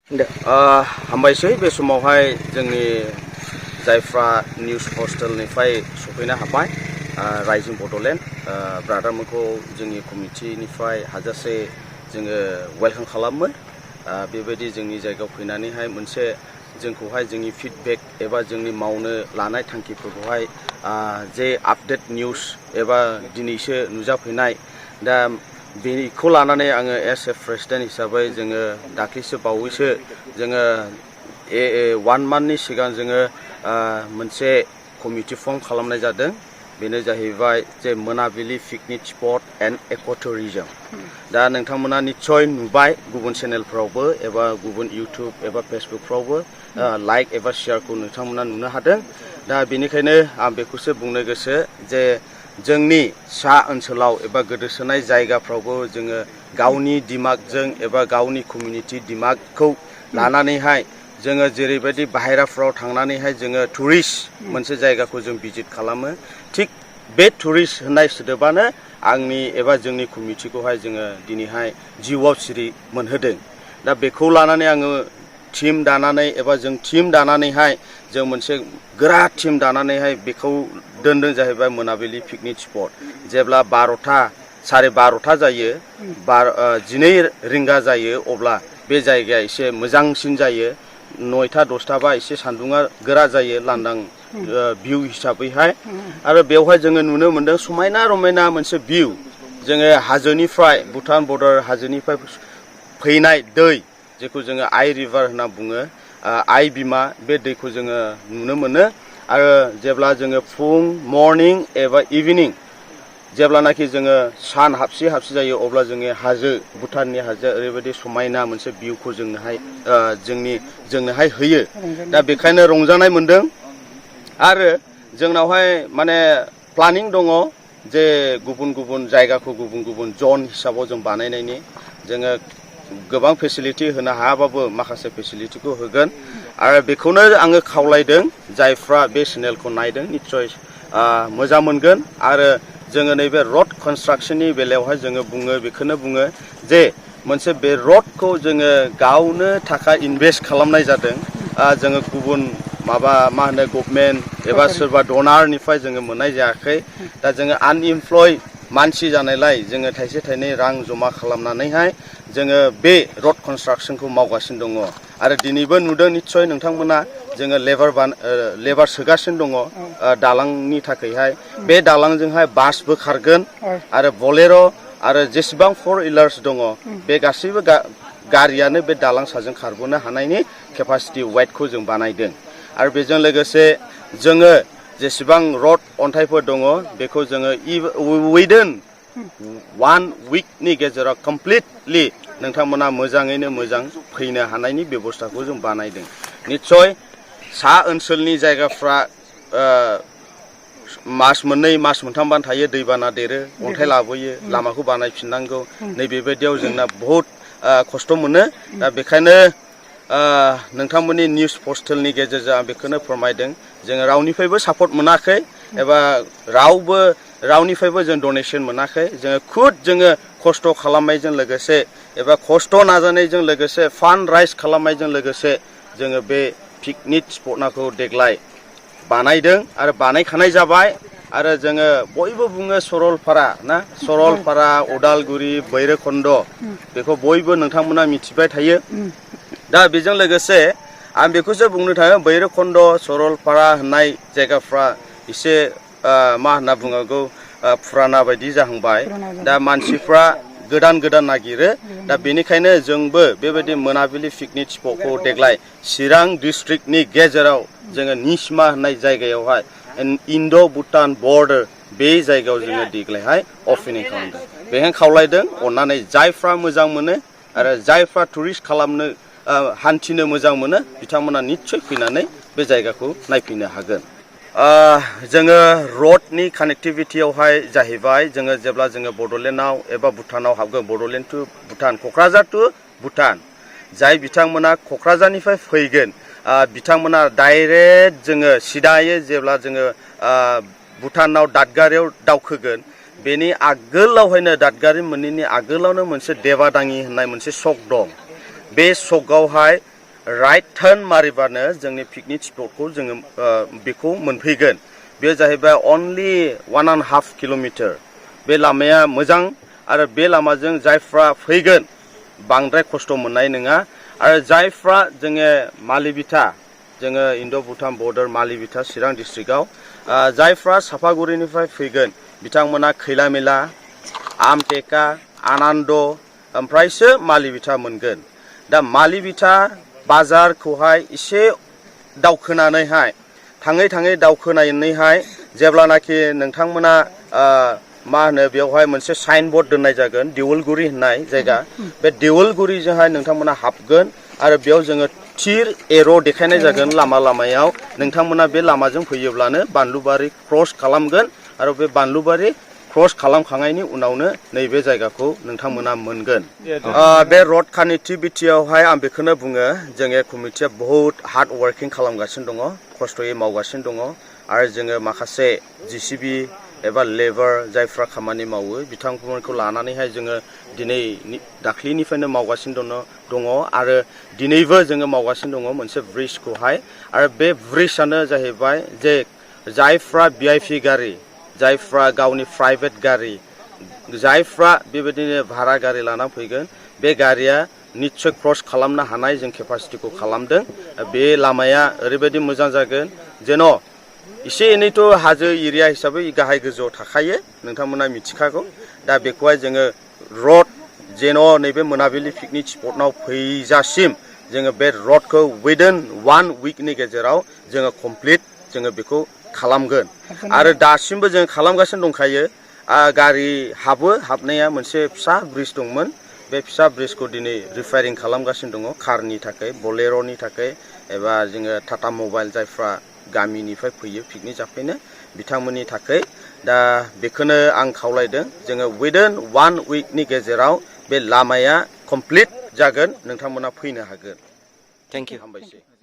हामबायसै बे समावहाय जोंनि जायफ्रा निउस पर्टेलनिफ्राय सफैनो हाबाय रायजिं बड'लेण्ड ब्रादारमोनखौ जोंनि कमिटिनिफ्राय हाजासे जोङो वेलकाम खालामो बेबायदि जोंनि जायगायाव फैनानैहाय मोनसे जोंखौहाय जोंनि फिडबेक एबा जोंनि मावनो लानाय थांखिफोरखौहाय जे आपडेट निउस एबा दिनैसो नुजाफैनाय दा बेखौ लानानै आङो एस ए प्रेसिडेन्ट हिसाबै जोङो दाख्लैसो बावैसो जोङो 1 मान्थनि सिगां जोङो मोनसे कमिटि फर्म खालामनाय जादों बेनो जाहैबाय जे मोनाबिलि पिकनिक स्पट एन्ड इक' टुरिजम दा नोंथांमोना निस्सय नुबाय गुबुन चेनेलफ्रावबो एबा गुबुन इउटुब एबा फेसबुकफ्रावबो लाइक एबा शेयारखौ नोंथांमोना नुनो हादों दा बेनिखायनो आं बेखौसो बुंनो गोसो जे जोंनि सा ओनसोलाव एबा गोदोसोनाय जायगाफ्रावबो जोङो गावनि दिमागजों एबा गावनि कमिउनिटि दिमागखौ लानानैहाय जोङो जेरैबायदि बाहेराफ्राव थांनानैहाय जोङो टुरिस्ट मोनसे जायगाखौ जों भिजिट खालामो थिग बे टुरिस्ट होननाय सोदोबानो आंनि एबा जोंनि कमिटिखौहाय जोङो दिनैहाय जिउआव सिरि मोनहोदों दा बेखौ लानानै आङो टीम दानानै एबा जों टीम दानानैहाय जों मोनसे गोरा टीम दानानैहाय बेखौ दोनदों जाहैबाय मोनाबिलि पिकनिक स्पट जेब्ला 12:30 जायो 12 रिंगा जायो अब्ला बे जायगाया एसे मोजांसिन जायो 9-10 बा एसे सान्दुङा गोरा जायो लांदां भिउ हिसाबैहाय आरो बेवहाय जोङो नुनो मोनदों समायना रमायना मोनसे भिउ जोङो हाजोनिफ्राय भुटान बर्डार हाजोनिफ्राय फैनाय दै जेखौ जोङो आइ रिभार होनना बुङो आइ बिमा बे दैखौ जोङो नुनो मोनो आरो जेब्ला जोङो फुं मर्निं एबा इभिनिं जेब्लानाखि जोङो सान हाबसि जायो अब्ला जोङो हाजो भुटाननि हाजो ओरैबायदि समायना मोनसे भिउखौ जोंनोहाय होयो दा बेखायनो रंजानाय मोनदों आरो जोंनावहाय माने प्लानिं दङ जे गुबुन जायगाखौ गुबुन जन हिसाबाव जों बानायनायनि जोङो गोबां फेसिलिटि होनो हायाबाबो माखासे फेसिलिटिखौ होगोन आरो बेखौनो आङो खावलायदों जायफ्रा बे चेनेलखौ नायदों निस्सय मोजां मोनगोन आरो जोङो नैबे रड कनस्ट्राक्शननि बेलायावहाय जोङो बेखौनो बुङो जे मोनसे बे रडखौ जोङो गावनो थाखा इनभेस्ट खालामनाय जादों जोङो गुबुन मा होनो गभर्नमेन्ट एबा सोरबा डनारनिफ्राय जोङो मोननाय जायाखै दा जोङो आनइमप्लय मानसि जानायलाय जोङो थाइसे थाइनै रां जमा खालामनानैहाय जोङो बे रड कनस्ट्राक्शनखौ मावगासिनो दङ आरो दिनैबो नुदों निस्सय नोंथांमोना जोङो लेबार सोगासिनो दङ दालांनि थाखायहाय बे दालांजोंहाय बासबो खारगोन आरो बलेर' आरो जेसेबां 4-व्हिलार्स दङ बे गासैबो गारियानो बे दालां साजों खारबोनो हानायनि केपासिटि वेटखौ जों बानायदों आरो बेजों लोगोसे जोङो जेसेबां रड अन्थाइफोर दङ बेखौ जोङो उइदिन 1 उइकनि गेजेराव कमप्लिटलि नोंथांमोना मोजाङैनो मोजां फैनो हानायनि बेबस्थाखौ जों बानायदों निस्सय सा ओनसोलनि जायगाफ्रा मास 2 मास 3 थायो दैबाना देरो अन्थाइ लाबोयो लामाखौ बानायफिननांगौ नैबेबायदियाव जोंना बहुद खस्थ' मोनो दा बेखायनो नोंथांमोननि निउस पर्टेलनि गेजेरजों आं बेखौनो फोरमायदों जोङो रावनिफ्रायबो सापर्ट मोनाखै एबा रावनिफ्रायबो जों डनेसन मोनाखै जोङो खस्थ' खालामनायजों लोगोसे एबा खस्थ' नाजानायजों लोगोसे फान्ड राइज खालामनायजों लोगोसे जोङो बे पिकनिक स्पटखौ देग्लाय बानायदों आरो बानायखानाय जाबाय आरो जोङो बयबो बुङो सरलपारा उदालगुरि भैरबखुन्द बेखौ बयबो नोंथांमोना मिथिबाय थायो दा बेजों लोगोसे आं बेखौसो बुंनो थाङो भैरबखुन्द सरलपारा होननाय जायगाफ्रा एसे मा होनना बुङो फुराना बायदि जाहांबाय दा मानसिफ्रा गोदान नागिरो दा बेनिखायनो जोंबो बेबायदि मोनाबिलि पिकनिक स्पटखौ देग्लाय चिरां डिस्ट्रिक्टनि गेजेराव जोङो निसमा होननाय जायगायावहाय इन्ड' भुटान बर्डार बे जायगायाव जोङो देग्लायहाय अपेनिं खालामदों बेखायनो खावलायदों अननानै जायफ्रा मोजां मोनो आरो जायफ्रा टुरिस्ट खालामनो हान्थिनो मोजां मोनो बिथांमोना निस्सय फैनानै बे जायगाखौ नायफैनो हागोन जोङो रडनि कानेक्टिभिटियावहाय जाहैबाय जोङो जेब्ला जोङो बड'लेण्डआव एबा भुटानाव हाबगोन बड'लेण्ड टु भुटान क'क्राझार टु भुटान जाय बिथांमोना क'क्राझारनिफ्राय फैगोन बिथांमोना डाइरेक्ट जोङो सिदायै जेब्ला जोङो भुटानाव दादगारियाव दावखोगोन बेनि आगोलावहायनो दादगारि मोनैनि आगोलावनो मोनसे देबादाङि होननाय मोनसे सक दं बे सकआवहाय राइट टार्न मारिबानो जोंनि पिकनिक स्पटखौ जोङो बेखौ मोनफैगोन बेयो जाहैबाय अनलि 1.5 किल'मिटार बे लामाया मोजां आरो बे लामाजों जायफ्रा फैगोन बांद्राय खस्थ' मोननाय नङा आरो जायफ्रा जोङो मालिबिथा जोङो इन्ड' भुटान बर्डार मालिबिथा चिरां डिस्ट्रिक्टआव जायफ्रा सापागुरिनिफ्राय फैगोन बिथांमोना खैलामेला आमटेका आनन्द ओमफ्रायसो मालिबिथा मोनगोन दा मालिबिथा बाजारखौहाय एसे दावखोनानैहाय थाङै दावखोनानैहाय जेब्लानाखि नोंथांमोना मा होनो बेवहाय मोनसे साइन बर्ड दोननाय जागोन देवलगुरि होननाय जायगा बे देवलगुरिजोंहाय नोंथांमोना हाबगोन आरो बेयाव जोङो थिर एर' देखायनाय जागोन लामायाव नोंथांमोना बे लामाजों फैयोब्लानो बानलुबारि क्रस खालामगोन आरो बे बानलुबारि क्रस खालामखांनायनि उनावनो नैबे जायगाखौ नोंथांमोना मोनगोन बे रड कानेक्टिभिटियावहाय आं बेखौनो बुङो जोंनि कमिटिया बहुत हार्ड वर्किं खालामगासिनो दङ खस्थ'यै मावगासिनो दङ आरो जोङो माखासे जिसिबि एबा लेबार जायफ्रा खामानि मावो बिथांमोनखौ लानानैहाय जोङो दिनै दाख्लिनिफ्रायनो मावगासिनो दङ आरो दिनैबो जोङो मावगासिनो दङ मोनसे ब्रिजखौहाय आरो बे ब्रिजआनो जाहैबाय जे जायफ्रा VIP गारि जायफ्रा गावनि प्राइभेट गारि जायफ्रा बेबायदिनो भारा गारि लाना फैगोन बे गारिया निश्चय क्रस खालामनो हानाय जों केपासिटिखौ खालामदों बे लामाया ओरैबायदि मोजां जागोन जेन' एसे एनैथ' हाजो एरिया हिसाबै गाहाय गोजौआव थाखायो नोंथांमोना मिथिखागौ दा बेखौहाय जोङो रड जेन' नैबे मोनाबिलि पिकनिक स्पटनाव फैजासिम जोङो बे रडखौ उइदिन 1 उइकनि गेजेराव जोङो कमप्लिट जोङो बेखौ खालामगोन आरो दासिमबो जों खालामगासिनो दंखायो गारि हाबनाया मोनसे फिसा ब्रिज दंमोन बे फिसा ब्रिजखौ दिनै रिपेयारिं खालामगासिनो दङ कारनि थाखाय बलेर'नि थाखाय एबा जोङो टाटा मबाइल जायफ्रा गामिनिफ्राय फैयो पिकनिक जाफैनो बिथांमोननि थाखाय दा बेखौनो आं खावलायदों जोङो उइदिन 1 उइकनि गेजेराव बे लामाया कमप्लिट जागोन नोंथांमोना फैनो हागोन थेंक इउ हामबायसै